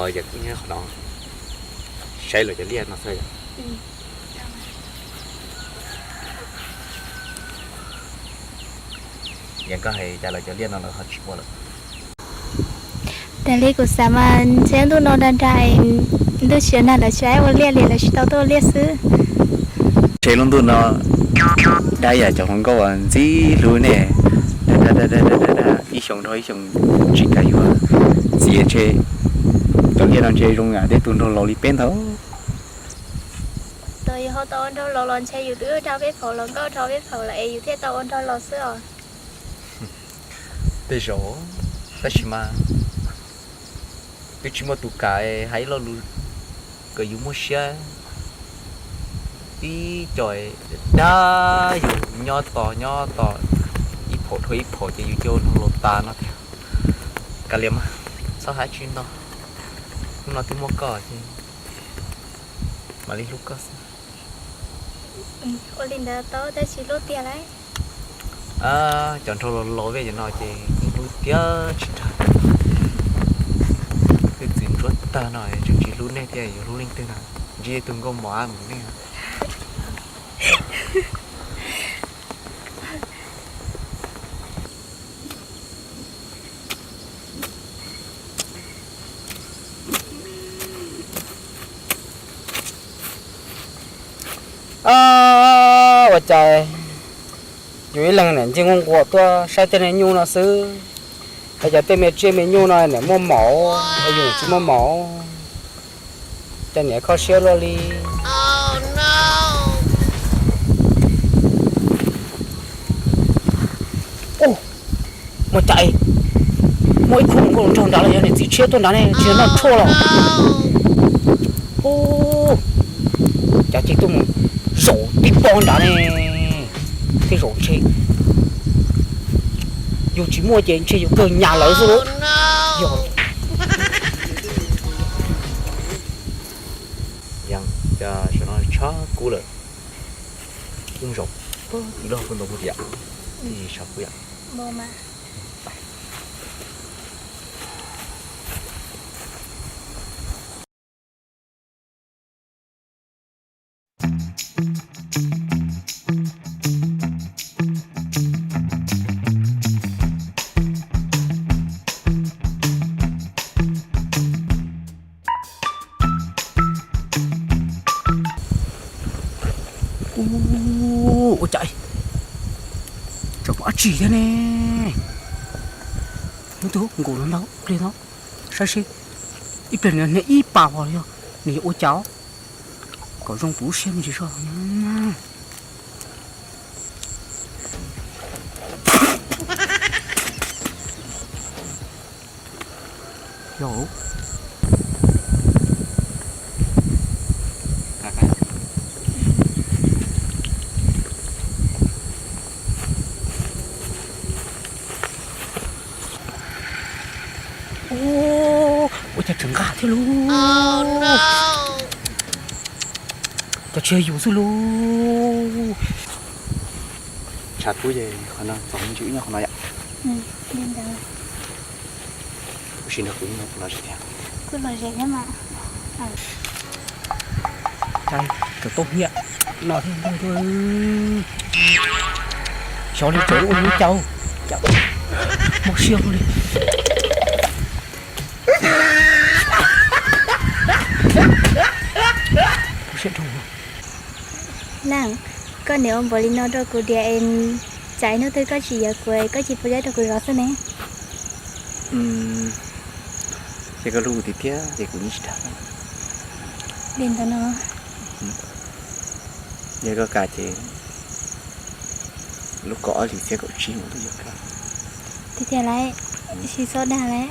Os, yog qhov no, saib lawv cov liaj no xwb yom. Yog koj hais cas lawv cov liaj no lawv ho tsis ua lawm. Tas li kuv xav mas ntshe ntuj no dag dag, ntuj tsis nag lawv tsis ua liaj li, lawv tsis tau tuaj ua liaj xwb. Ntshe lub ntuj no dag yam cov hluas nkauj ntxim hlub ne, dag dag dag dag dag ib xyoo dhau ib xyoo tsis kam yuav txiv, ntshe cov liaj no ntshe zoo yam tej tug nraug laus li peb ntag. Thaum yus ho tau ua nraug laus los ntshe yus twb dhau peb phaum los nkauj dhau peb phaum lawm es yus thiaj tau ua nraug laus xwb os. Tej zaum, tab sis mas twb tsis muaj tus kam hais ib lo lus kom yus muaj siab. Ib co dag yus nyob tos nyob tos ib phaum dhau ib phaum ces yus cia ua nraug laus tas no tiag. Kav liam mas, txhob hais tsis ntau, hnub no twb muaj koj ces mam li hlub koj xwb. Ua li ntawd tau tab sis hlub tiag lauj. Cov nraug laus laus vej no ces yeej hlub tiag tsis dag. Twb txiv ntsuab tag no tseem tsis hlub nej thiab yuav hlub leej twg no? Ntsib tus nkauj mos ab mus nej. Ua cas yus ib leeg niam ncig nquag nquag tuaj saib tej me nyuj no xwb, hais cov tej me tsiaj me nyuj no niam muaj maum, yus tsis muaj maum, cas niam kho siab luaj li. Ua cas muaj ib khub hluas nkauj nraug nrad los yog niam txiv tshiab tuaj nrad ne, tsis yog noj tshuaj los? Cas ces tuaj mus zaum tib pob nrad ne, tej zaum ntshe yus tsis muaj ces ntshe yus kawg nyas lawv xwb lauj. Yog, cas saum no tshav kub lawm, yeej zaum tib log kuj ntau kuj tiam, tshav kub yam. Ua cas tseem muaj dab tsi thiab ne? Hnub twg nkaus no ntau pliag no, saib seb ib pliag nws hnia ib pas os, yog nws yuav ua cas, kom zoo kuv lub siab me ntsis zog. Ua cas tseem nqa thiab lauj? Cas tsis yog yus xwb lauj? Tshav kub ces qhov no txaus me ntsis wb nyob qhov no yom. Kuv sim nrog kuv nyob qhov no thiab. Kuv lom zem thiab mas. Cov tau nyiam no thiab. Xyov li tseem ua li cas, mob siab li. Neej, koj niam ua npaum li no rau kuv diam es tsam hnub twg koj tsis yuav kuv koj cia li pub zab rau kuv zov xwb ne. Ces koj hlub kuv tiag tiag ces kuv yeej tsis dag. Li ntawd no. Yog koj kam ces Lub kaum ob hlis xiab kaum tsib mus tuaj yog koj. Tiag tiag lauj, tsis txhob dag lauj.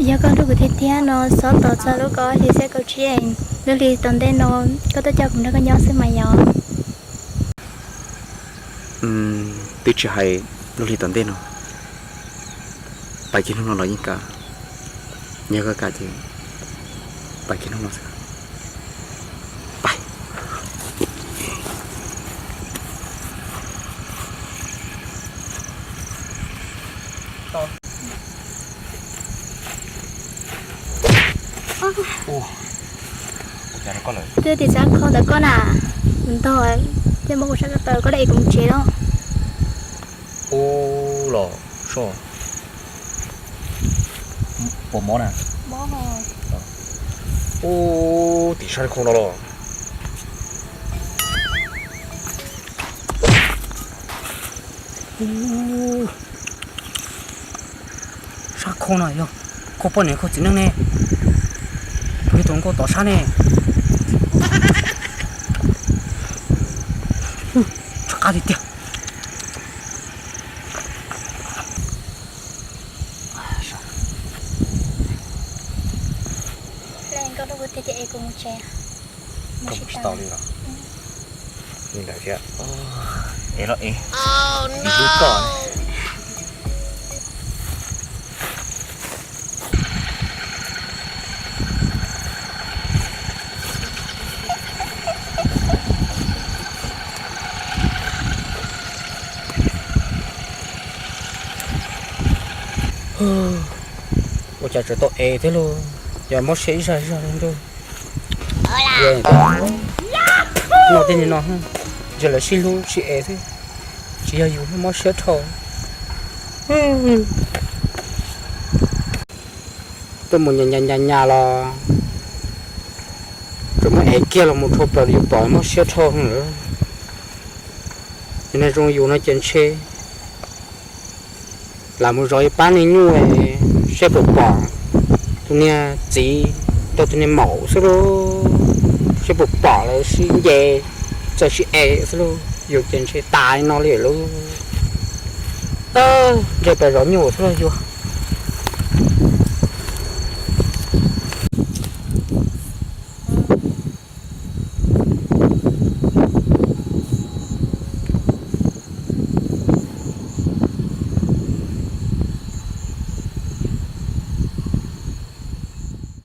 Yog koj hlub kuv tiag tiag no, txhob tos txog lub kaum ob hlis xiab kaum tsib, lub hli tom ntej no koj tuaj coj kuv nrog koj nyob xwb mas yog. Twb tsis hais lub hli tom ntej no, pais kiag hnub no los yeej kam. Yog koj kam ces pais kiag hnub no xwb. Pais. Twb tim sab khau ntawm koj na, ntog, ces muab kuv sab ko taw koj dab es kuv mus tsev lauj. Ub los soj, puas mob na? Ub, tim sab khau no los. Sab khau no yog khau poj niam khau txiv neej ne, puas yog tus nkauj tom sab ne? Tsov qab tiag tiag. Koj hlub kuv tiag tiag es kuv mus tsev. Koj mus tsis tau li los? Li ntawd thiab. Es los es, kuv hlub koj. Ua cas tseem tau es thiab lauj, yog mob siab ib zaj ib zaj li ntuj. No tej ni no, ntshe lawv sib hlub sib es xwb, tsis yog yus mob siab dhau. Tuaj mus nyas nyas nyas nyas los tseem muab es kiag los mus dhau plaws yus pom mob siab dhau lawm. Yus niag zoo yus no ces ntshe lam mus zov ib pab niag nyuj seb puas pom tus niag txiv tau tus niag maum xwb lauj. Seb puas pom lawv sib nce, txawm sib es xwb lauj. Yus ces ntshe tas li no li lauj. Ntshe pais zov nyuj xwb lauj yus.